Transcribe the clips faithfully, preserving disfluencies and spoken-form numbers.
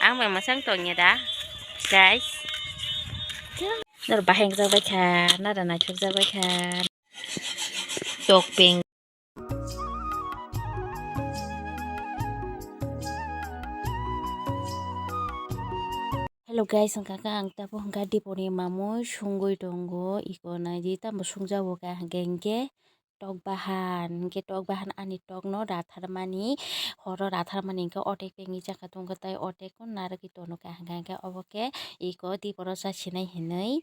Ang bai mwchang tongya da, guys. Nor bahai wngjakbai kha, nara naithokjakbai kha. Tokpeng. Hello guys, wngkha khe ang tabuk wngkha dipori mamui sungwi tongo, iko naidi tamo sungjago kha hwnkhe, hwnkhe tok bahan, hwnkhe tok bahan ani tokno ratharmani, horo ratharmani hwnkhe otek pengwi chakha tongkha, tai otekno narwgwi tonokha, hwnkha hwnkhe obo khe iko diporo chasinai hinwi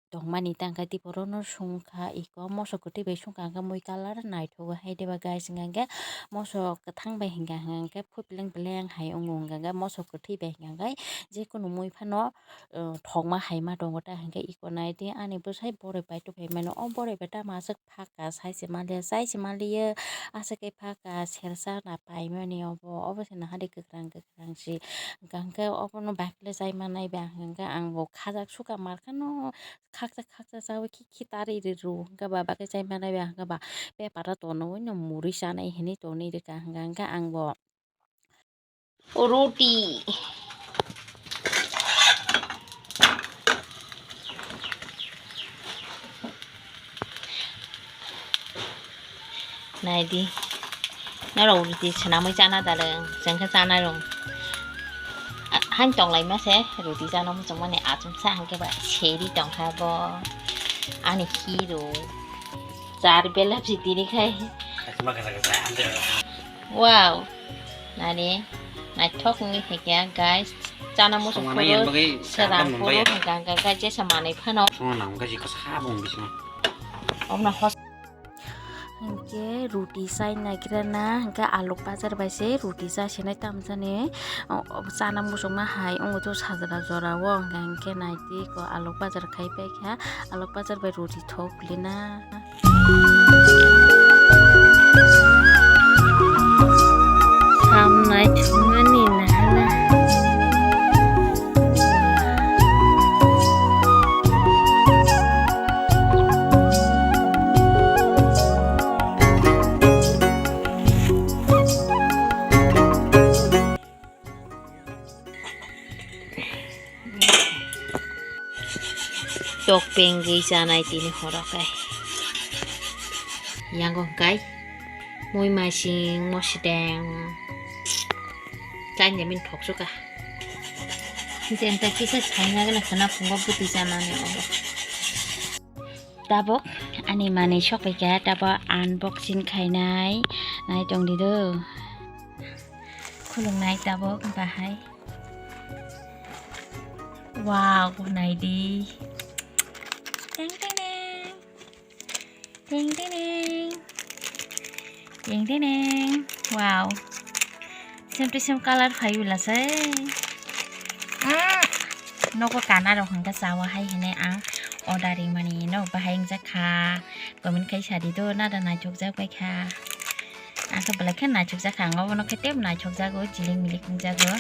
tongmani, tangkha diporono sungkha, iko moso kwtwi bai sungkha, hwnkhe mui colour naithogo hai diba guys, hwnkha hwnkhe moso kwthang bai hwnkha hwnkhe phu peleng peleng hai wngo, hwnkha hwnkhe moso kwtwi bai hwnkha hwnkhe jekunu mui phano, uh, thokma hai ma tongo ta, hwnkhe iko naidi ani bwsai boroi bai tongphai mano, o boroi bai tamo aswk phaka sai se manliya, sai se manliya, aswk khe phaka sersa na paimani obo, obo se nahardi kwkhwrang kwkhwrang si, hwnkha hwnkhe obono bakle chai manai ba, hwnkha hwnkhe ang bo khajak suka markhano, khaksa khaksa chawi khi khi tari ri ru, hwnkha ba bakle chai manai ba, hwnkha ba bepara tono ino muri chanai hinwi tonwi rwkha, hwnkha hwnkhe ang bo. Roti. Naidi. Norok roti swnamwi chana dalwng, chwng khe chanai rwng. A-, hain tonglaima se roti chana muchungmani achomsa hwnkhe ba seri tongkha bo. Ani hero. Char belap si tini khai. Wow. Nani, naithok wngwi khaikha, guys. Chana muchung phuru swnamani phuru hwnkha hwnkha khe jesa manwi phano. Swnamani hwnkha jikha sabung bisingo. Obno hos. Hwnkhe roti chai naikrana, hwnkhe alok bazar bai se roti chasinai tamjani. O, o, chana muchungma hai wngwi tongo sajra jorao, hwnkha hwnkhe naitwi ko alok bazar khai paikha, alok bazar bai roti thok lina. Ham naithokmani nahala. Tok pengwi chanai tini horo khe. Yango hwnkhe mui masing, mosideng. Chaini min thok suka. Jenta kisa saina gana khana phungo bwtwi chanani obo. Tabuk ani manwi sokphaikha, tabuk unboxing khainai. Nai tongdi do. Khulungnai tabuk bahai. Wow, naidi. Teng, teng, teng. Teng, teng, teng. Teng, teng, teng. Wow. Same to same color phai ula se. Mm. Nogo kana rok hwnkha chawa hai hwnwi ang order rimani no bahai wngjak kha. Comment khai sadi do, nada naithokjak bai kha. Ang khe belai khe naithokjak kha, ang obono khe tei naithokjago, jilik milik wngjago.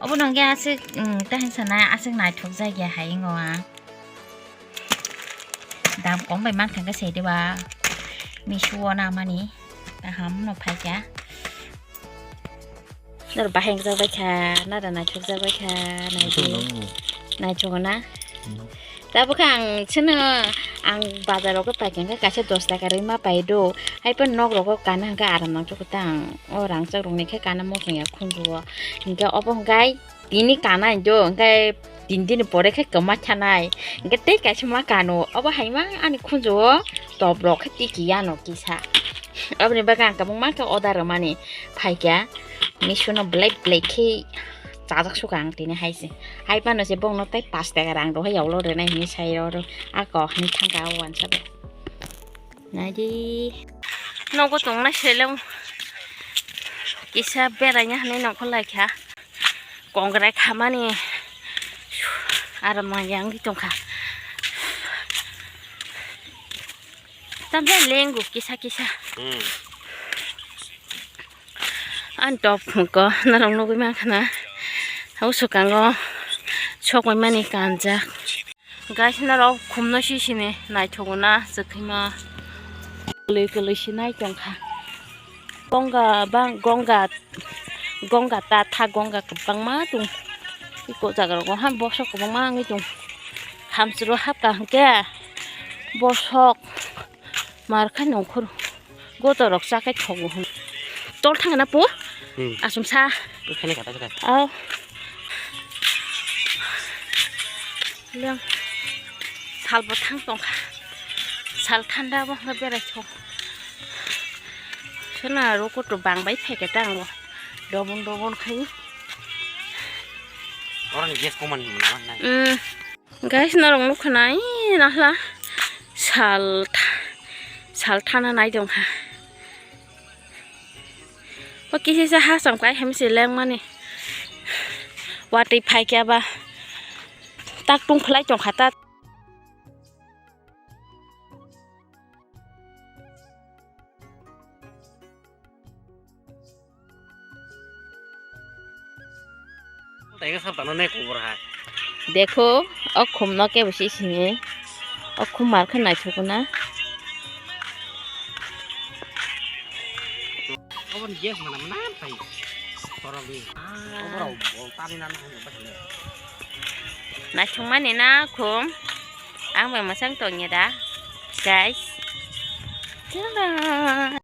Obono hwnkhe aswk, mm, tei hinsa na aswk naithokjak ya hai wngo ang. Dam kom bai mankha khe se diba, Meesho o namani kaham no phaikha. Nor bahai wngjakbai kha, nara naithokjakbai kha, naidi. Naithok na? Tabuk khe ang chwngno, ang bazar rogo paikha hwnkhe kaisa dos taka rwima paido. Haiphano nok rogo kana hwnkhe aram nangjakgo tang. O rangchak rokni khe kana muchungya khunju o. Hinkhe obo hwnkhe tini kana hindo, hwnkhe tin din ni pore khe kwma thanai. Hwnkhe tei kaisa ma kano. Obo hai ma ani khunju o top rok khe tiki yano kisa. Oboni bagwi ang kwbangma khe order rwmani phaikha. Meesho no belai belai khe chajak suka ang tini hai se. Hai phano se bongno tei pash taka rang rw hai yaulo rwnai hinwi sai rw rw. A kok hinwi thangkha o uansa bo. Naidi. Nogo tongnai seleng kisa beraina hinwi nongkhor laikha. Kongrai khamani aram yang tongkha. Tamjai lengo kisa kisa. Hmm. Ang top ko norok nugui mankha na. O swkango sok bai mani kanjak. Guys, norok khumno sisini naithogo na chwkhaima. Kwlwi kwlwi se nai tongkha. Gonga bang, gonga, gonga ta tha gonga kwbangma tong. Iko jaga rogo ha bosok kwbangma wngwi tong. Hamsoro hapka hwnkhe bosok mar khai nongkhor goto rok chakhai thogo hwn. Tol thangna pu? Hmm. Asum sa. Khani kata kata. Aw. Leng. Sal bo thang tongkha. Sal thanda bo hwnba berai thok. Sena roko to bang bai phaikhe tango. Dobon dobon khai. Orang gas koman mana mana. Hmm. Guys, norok nukha nai nahla sal tha-, sal thana nai tongkha. O kisisa ha cham kai hem se lengmani. Watwi phaikya ba tak tung phlai tongkha ta. Taiga sab tano nai kubur hai. Dekho, o khum no kebo si sini. O khum mar khe naithok na. Oboni gas mana mana pai. Torok ni. Oboro bol tani nana hwnwi bachale. Naithok mani na khum. Ang bai mwchang tongya da. Guys. Tara.